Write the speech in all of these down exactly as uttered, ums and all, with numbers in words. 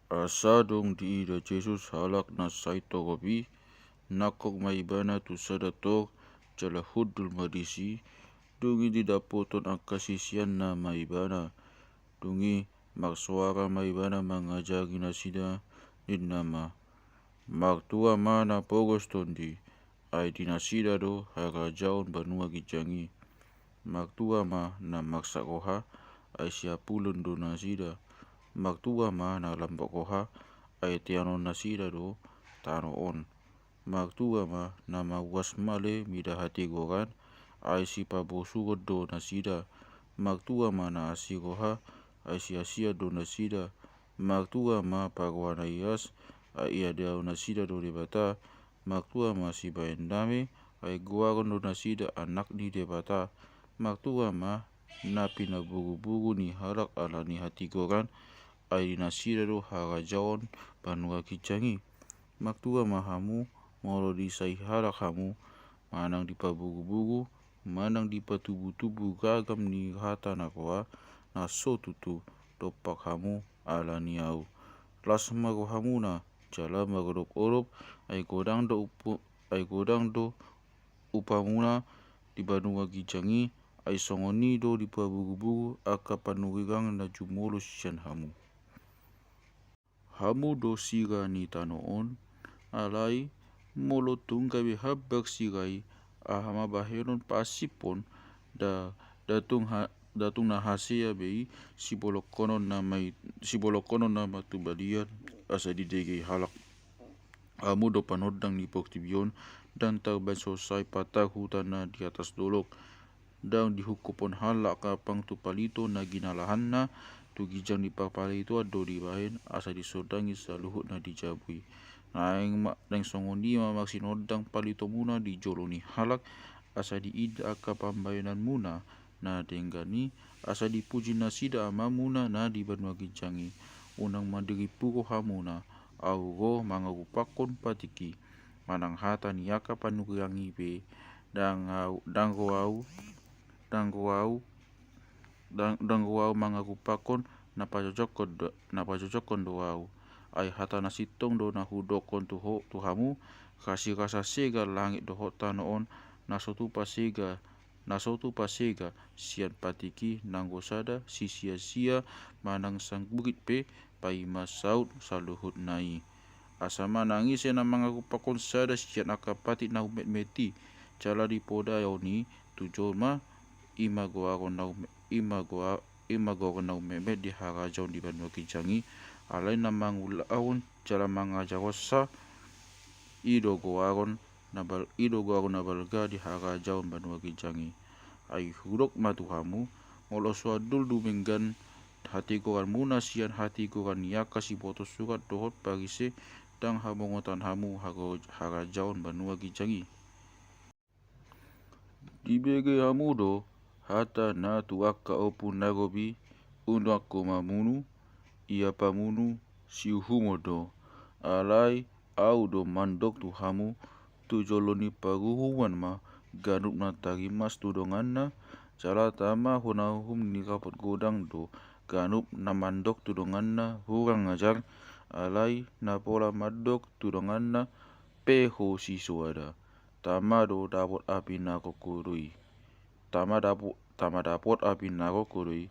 Asa dung diida Jesus halak na sai torop i, nangkok ma ibana tu sada tor, jala hundul ma disi. Dung i didapothon angka siseanna ma ibana. Dung i marsoara ma ibana mangajari nasida, ninna ma: Martua ma na pogos tondi, ai di nasida do harajaon banua ginjang i. Martua ma na marsak roha, ai siapulon do nasida. Martua ma na lambok roha, ai teanon nasida do tano on. Martua ma na mauas male mida hatigoran, ai sipabosuhon do nasida. Martua ma na asi roha, ai siasian do nasida. Martua ma parroha na ias, ai iadaon nasida do Debata. Martua ma sibahen dame, ai goaron do nasida anak ni Debata. Martua ma na pinaburuburu ni halak ala ni hatigoran, ai di nasida do harajaon banua ginjang i. Martua ma hamu, molo disai halak hamu, manang dipaburuburu, manang dipatubutubu ragam ni hata na roa, na so tutu dompak hamu ala ni ahu. Las ma rohamuna, jala marodopodop, ai godang do upu-, ai godang do upamuna di banua ginjang i, ai songon i do dipaburuburu angka panurirang na jumolo sian hamu. Hamu do sira ni tano on. Alai molo tung gabe hambar sira i, aha ma bahenon paasiphon? Nda, nda tung ha-, nda tung na hasea be i sibolongkonon nama i, sibolongkonon nama tu balian, asa didegei halak. Hamu do panondang ni portibi on, ndang tarbaen so sai patar huta na di atas dolok. Ndang dihukuphon halak angka pang tu palito na ginalahanna. Tu ginjang ni parpalitoan do dibahen, asa disondangi saluhut na di jabu i. Naeng ma, naeng songon i ma marsinondang palitomuna di jolo ni halak, asa diida angka pambahenanmuna na denggan i, asa dipuji nasida Amamuna na di banua ginjang i. Unang ma dirimpu rohamuna, ahu ro mangarupakhon patik i. Manang hata ni angka panurirang i pe, ndang ahu, ndang ro ahu, ndang ro ahu, ndang, ndang ro ahu mangarupakhon, na pajojokhon do, na pajojokhon do ahu. Ai hata na sintong do na hudokhon tu ho, tu hamu: Rasirasa sega langit dohot tano on, na so tupa sega, na so tupa sega sian patik i nanggo sada sisiasia manang sanggurit pe paima saut saluhutna i. Asa manang ise na mangarupakhon sada sian angka patik na ummetmet i, jala dipodaon i tu jolma, i ma goaron na umme-, i ma goa-, i ma goaron na ummetmet di harajaon di banua ginjang i. Alai na mangulahon jala mangajarhonsa, i do goaron na bal-, i do goaron na balga di harajaon banua ginjang i. Ai hudok ma tu hamu, molo so andul dumenggan hatigoranmuna sian hatigoran ni angka sibotosurat dohot Parise, ndang habongotan hamu haro-, harajaon banua ginjang i. Dibege hamu do hata na tu angka ompu na robi: Unang ho mamunu, ia pamunu siuhumon do. Alai ahu do mandok tu hamu, tu jolo ni paruhuman ma ganup na tarimas tu donganna. Jala tama ho na uhum ni rapot godang do ganup na mandok tu donganna: Hurang ajar. Alai na pola mandok tu donganna pe: Ho sisoada. Tama do dapot api na rongko do i. Tama dapo-, tama dapot api na rongko do i.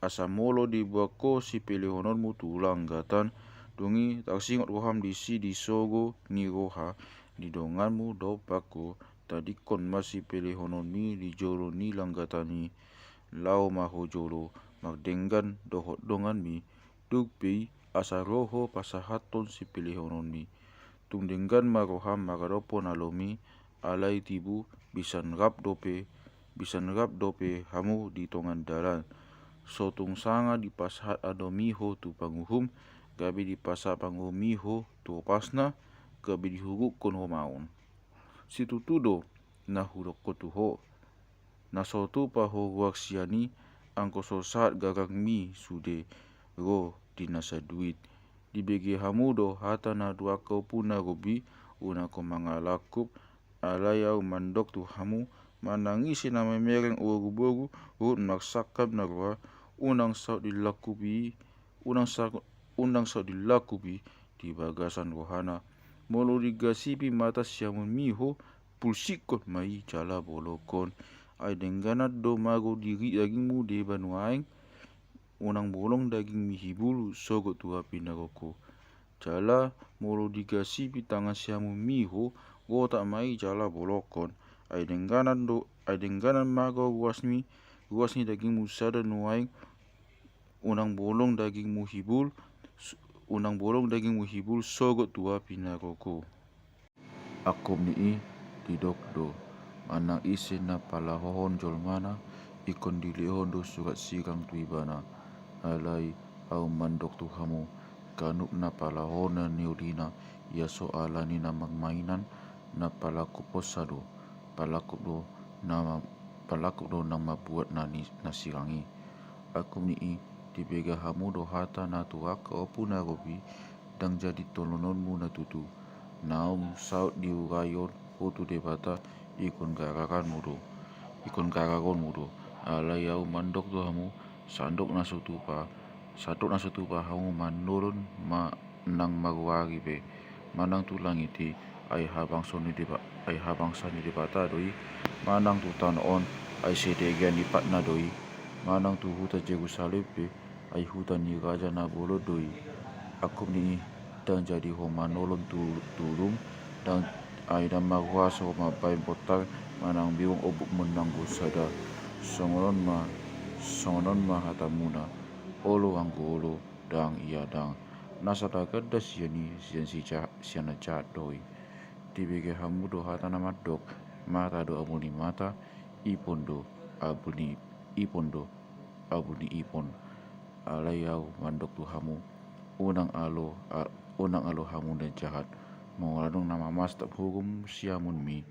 Asa molo diboan ho sipelehononmu tu langgatan, dung i tarsingot roham disi di sogo ni roha ni donganmu dompak ho, tadingkon ma sipelehononmi di jolo ni langgatan i. Laho ma ho jolo mardenggan dohot donganmi, tung pe i asa ro ho pasahathon sipelehononmi. Tung denggan ma roham maradophon alomi, alai tibu, bisan rap dope, bisan rap dope hamu di tonga ni dalan. So tung sanga dipasahat alomi ho tu panguhum, gabe dipasahat panguhum i ho tu hopasna, gabe dihurukkon ho maon. Situtu do na hudokkon tu ho: Na so tupa ho ruar sian i, anggo so sahat gagarmi sude ro di na saduit. Dibege hamu do hata na tu angka ompu na robi: Unang ho mangalangkup. Alai ahu mandok tu hamu, manang ise na mamereng oruboru dohot marsangkap na roa, unang saut dilangkupi, unang sa-, unang so dilangkup i di bagasan rohana. Molo digasipi mata siamunmi ho, pulsikkon ma i jala bolongkon. Ai dengganan do mago diri dagingmu deba nuaeng, unang bolong dagingmi hibul sogot tu api naroko. Jala molo digasipi tangan siamunmi ho, gotak ma i jala bolongkon. Ai dengganan do, ai dengganan mago ruasmi, ruas ni dagingmu sada nuaeng, unang bolong dagingmu hibul, s-, unang bolong dagingmu hibul sogot tu api naroko. Angkup ni i didok do, manang ise na palahohon jolmana, ingkon dilehon do surat sirang tu ibana. Alai ahu mandok tu hamu, ganup na palahohon na niulina, ia so ala ni na marmainan, na palangkup posa do, palangkup do na ma-, palangkup do na mambuat na ni-, na sirang i. Angkup ni i, dibege hamu do hata na tu angka ompu na robi, ndang jadi tolononmu na tutu. Naung saut diurai on ho tu Debata, ingkon gararanmu do. Ingkon gararanmu do. Alai ahu mandok tu hamu, sandok na so tupa, sandok na so tupa hamu manolon ma-, nang maruari pe, manang tu langit i, ai habangsa ni Deba-, ai habangsa ni Debata do i, manang tu tano on, ai sedegean lipatna do i, manang tu huta Jerusalem pe, ai huta ni raja na bolon do i. Angkup ni i, ndang jadi ho manolon tu-, tulung, ndang, ai ndang marhuaso ho mambahen bontar, manang bingung ombukmu nanggo sada. Songon on ma, songon on ma hatamuna, olo anggo olo, ndang ia ndang. Na sada ganda sian i, sian si ja-, sian na jahat do i. Dibege hamu do hata na mandok, mata do abu ni mata, ipon do abu ni, ipon do abu ni ipon. Alai ahu mandok tu hamu, unang alo, a-, unang alo hamu na jahat. Molo adong na mamastap hugum siamunmi,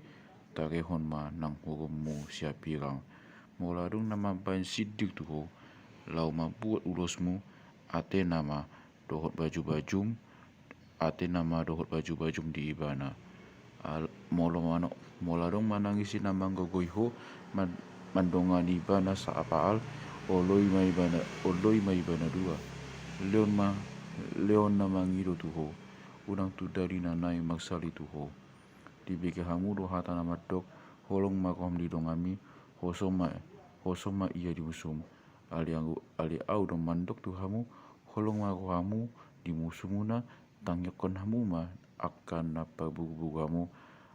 tarehon ma nang hugummu siapirang. Molo adong na mambahen sindir tu ho, laho mambuat ulosmu, atena ma dohot bajubajum, atena ma dohot bajubajum di ibana. Al-, molo mano-, molo adong manang ise na manggogoi ho, man-, mandongani ibana sapaal, oloi ma ibana, oloi ma ibana dua. Lehon ma, lehon na mangido tu ho, unang tu dali na naeng marsali tu ho. Dibege hamu do hata na mandok, holong ma roham di donganmi, hosom ma, hosom ma ia di musum. Alai ahu, alai ahu do mandok tu hamu, holong ma rohamu di musumuna, tangiangkon hamu ma angka na paburuburuonmu.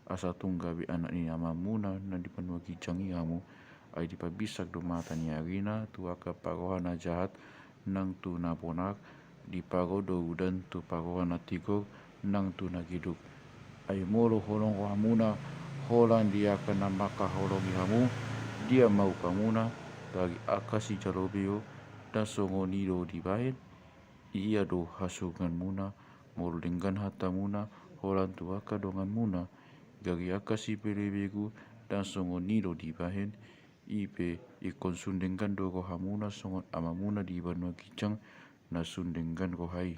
Asa tung gabe anak ni Amamuna na di banua ginjang i hamu. Ai dipabinsang do mata ni arina tu angka parroha na jahat nang tu na bonar, diparo do udan tu parroha na tigor nang tu na geduk. Ai molo holong rohamuna holan di angka na mangkaholongi hamu, dia ma upamuna? Gari angka sijalo begu, ndang songon i do dibahen? Ia do hasurunganmuna, molo denggan hatamuna holan tu angka donganmuna. Gari angka sipelebegu, ndang songon i do dibahen? I pe, ingkon sun denggan do rohamuna songon Amamuna di banua ginjang na sun denggan roha i.